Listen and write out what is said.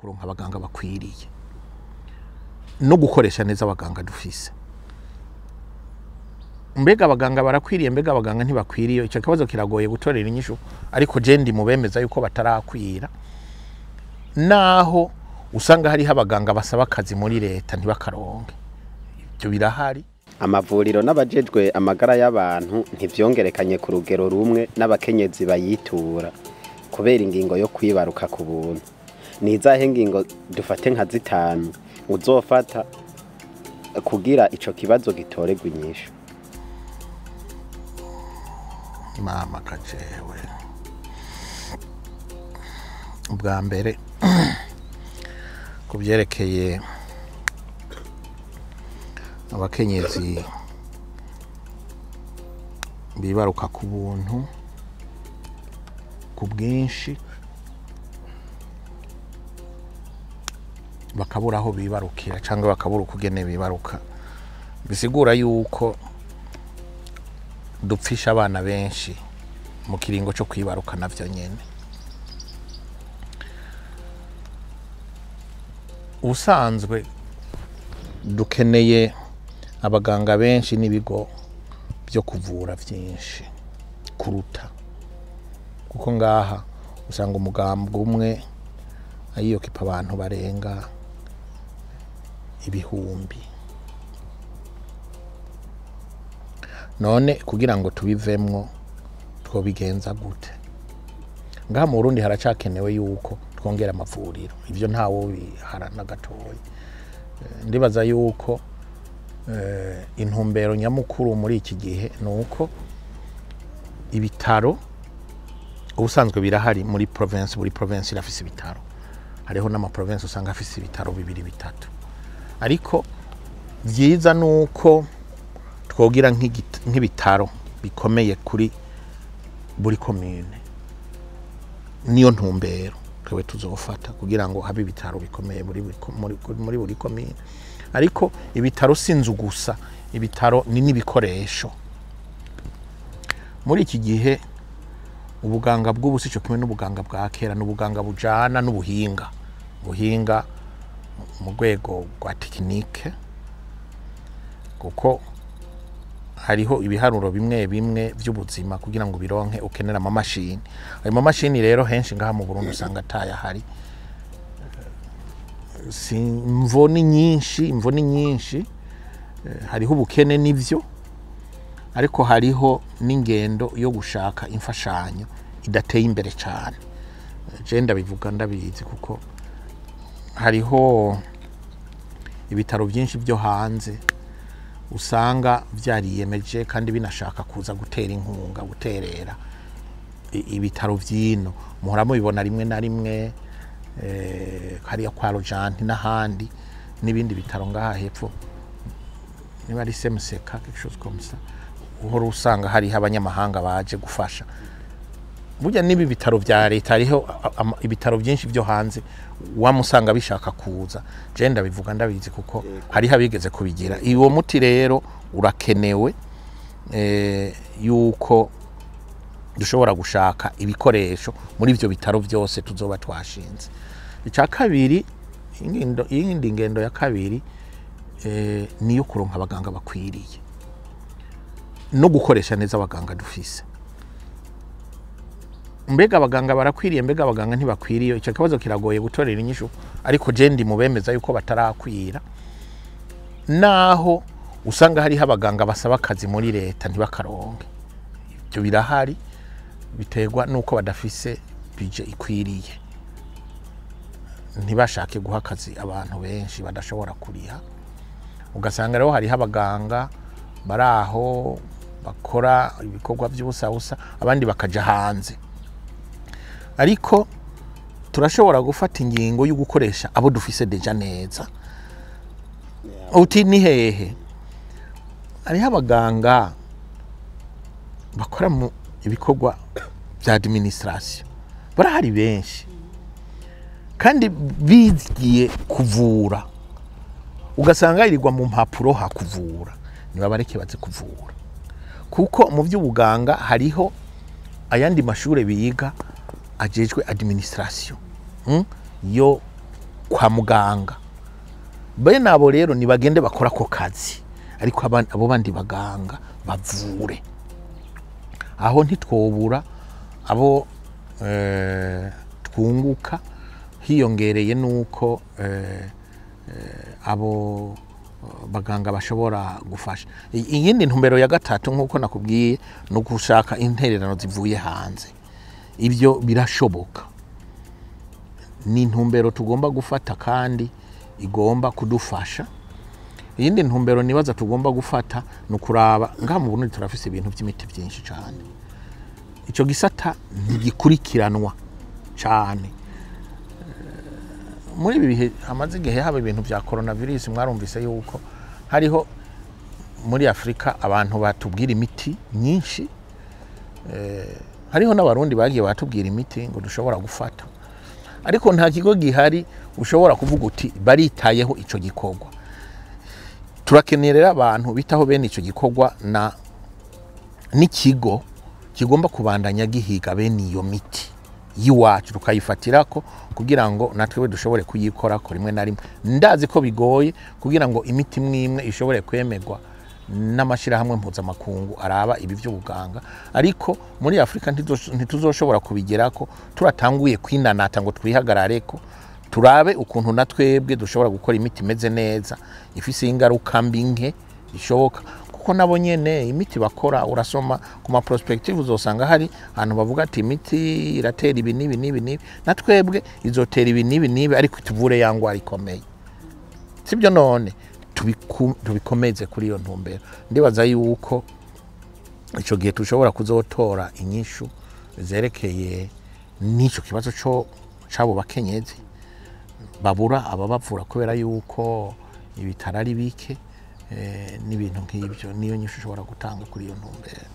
Kuronka abaganga bakwiriye no gukoresha neza abaganga dufise. Mbega abaganga barakwiriye, mbega abaganga ntibakwiriye? Icyo kibazo kiragoye gutorera inyishu, ariko je ndi mu bemeza yuko batarakwira, naho usanga hariho abaganga basaba akazi muri leta ntibakaronke. Ibyo birahari. Amavuriro n'abajejwe amagara y'abantu ntivyongerekanye ku rugero rumwe n'abakenyezi bayitura kubera ingingo yo kwibaruka ku buntu. Ni izahe ngingo, dufate nka zitanu, uzofata kugira ico kibazo gitoregwa inyishu? Mama kajewe, ubwa mbere ku byerekeye abakenyezi bibaruka ku buntu ku bwinshi bakabura aho bibarukira cyangwa bakabura ukugene bibaruka, bisigura yuko dupfisha abana benshi mu kiringo cyo kwibaruka navyo nyene. Ubusanzwe dukeneye abaganga benshi n'ibigo byo kuvura byinshi kuruta, kuko ngaha usanga umugambwe umwe ayiyokipa abantu barenga ibihumbi. None kugira ngo tubivemwo twobigenza gute? Ngaha mu Burundi haracakenewe yuko twongera amavuriro, ivyo ntawo biharana gatoya. Ndibaza yuko intumbero nyamukuru muri iki gihe nuko ibitaro ubusanzwe birahari muri province, buri province irafise ibitaro, hariho n'ama province usanga afise ibitaro bibiri bitatu, ariko vyiza nuko twogira nk'ibitaro bikomeye kuri buri commune. Niyo ntumbero twewe tuzofata kugira ngo habe ibitaro bikomeye muri buri commune. Ariko ibitaro si inzu gusa, ibitaro ni n'ibikoresho. Muri iki gihe ubuganga bw'ubu si cyo kimwe n'ubuganga bwa kera, n'ubuganga bujana n'ubuhinga, buhinga mu rwego rwa tekinike, kuko hariho ibiharuro bimwe bimwe by'ubuzima kugira ngo bironke ukenera amamashini. Ayo mamashini rero henshi ngaha mu Burundi usanga atayahari. Si imvo ni nyinshi, imvo ni nyinshi. Hariho ubukene nivyo, ariko hariho n'ingendo yo gushaka imfashanyo idateye imbere cyane. Je ndabivuga ndabizi, kuko hariho ibitaro byinshi byo hanze usanga vyariyemeje kandi binashaka kuza gutera inkunga, guterera ibitaro vyino. Muhora mubibona rimwe na rimwe, hariya kwa Rojanti n'ahandi n'ibindi bitaro ngaha hepfo, niba ari Semuseka, quelque chose comme ça, uhora usanga hariho abanyamahanga baje gufasha. Burya n'ibi bitaro vya leta hariho ibitaro byinshi byo hanze wamusanga bishaka kuza. Je ndabivuga ndabizi, kuko hariho abigeze kubigira. Uwo muti rero urakenewe, yuko dushobora gushaka ibikoresho muri ivyo bitaro byose tuzoba twashinze. Icya kabiri, iyindi ngendo ya kabiri, niyo kuronka abaganga bakwiriye no gukoresha neza abaganga dufise. Mbega abaganga barakwiriye, mbega abaganga ntibakwiriye? Icyo kibazo kiragoye gutorera inyishu, ariko je ndi mu bemeza yuko batarakwira, naho usanga hariho abaganga basaba akazi muri leta ntibakaronke. Ibyo birahari, biterwa nuko badafise budget ikwiriye, ntibashake guha akazi abantu benshi badashobora kuriha. Ugasanga rero hariho abaganga baraho bakora ibikorwa by'ubusabusa, abandi bakaja hanze. Ariko turashobora gufata ingingo yo gukoresha abo dufise déjà neza. Uti ni hehe? Hariho abaganga bakora mu ibikorwa bya administration, barahari benshi kandi bigiye kuvura, ugasanga yirirwa mu mpapuro hakuvura. Nibabareke baze kuvura, kuko mu by'ubuganga hariho ayandi mashure biga ajejwe administration, yo kwa muganga. Bene abo rero nibagende bakora ako kazi, ariko abo bandi baganga bavure. Aho ntitwobura abo twunguka, hiyongereye nuko abo baganga bashobora gufasha. Iyindi ntumbero ya gatatu, nk'uko nakubwiye, ni ugushaka intererano zivuye hanze. Ibyo birashoboka, ni intumbero tugomba gufata kandi igomba kudufasha. Iyindi ntumbero nibaza tugomba gufata ni ukuraba ngaha mu Burundi turafise ibintu by'imiti byinshi cyane, icyo gisata ntigikurikiranwa cyane. Muri ibi bihe hamaze igihe haba ibintu bya coronavirus, mwarumvise yuko hariho muri Afurika abantu batubwira imiti myinshi, hariho n'Abarundi bagiye batubwira imiti ngo dushobora gufata, ariko nta kigo gihari ushobora kuvuga uti baritayeho ico gikorwa. Turakeneye rero abantu bitaho bene ico gikorwa na n'ikigo kigomba kubandanya gihiga bene iyo miti y'iwacu, tukayifatirako kugira ngo natwe dushobore kuyikorako rimwe na rimwe. Ndazi ko bigoye kugira ngo imiti imwe imwe ishobore kwemerwa n'amashirahamwe mpuzamakungu araba ibi by'ubuganga, ariko muri Afurika ntituzoshobora kubigerako turatanguye kwinanata ngo twihagarareko, turabe ukuntu na twebwe dushobora gukora imiti imeze neza ifise ingaruka mbi nke ishoboka. Kuko nabo nyene imiti bakora, urasoma ku ma prospective uzosanga hari ahantu bavuga ati imiti iratera ibi n'ibi n'ibi n'ibi, na twebwe izotera ibi n'ibi n'ibi, ariko ituvure ya ngwara ikomeye, sibyo? None tubikomeze kuri iyo ntumbero. Ndibaza yuko ico gihe tushobora kuzotora inyishu zerekeye n'ico kibazo co c'abo bakenyezi babura ababavura kubera yuko ibitaro ari bike, n'ibintu nk'ibyo. Niyo nyishu ushobora gutanga kuri iyo ntumbero.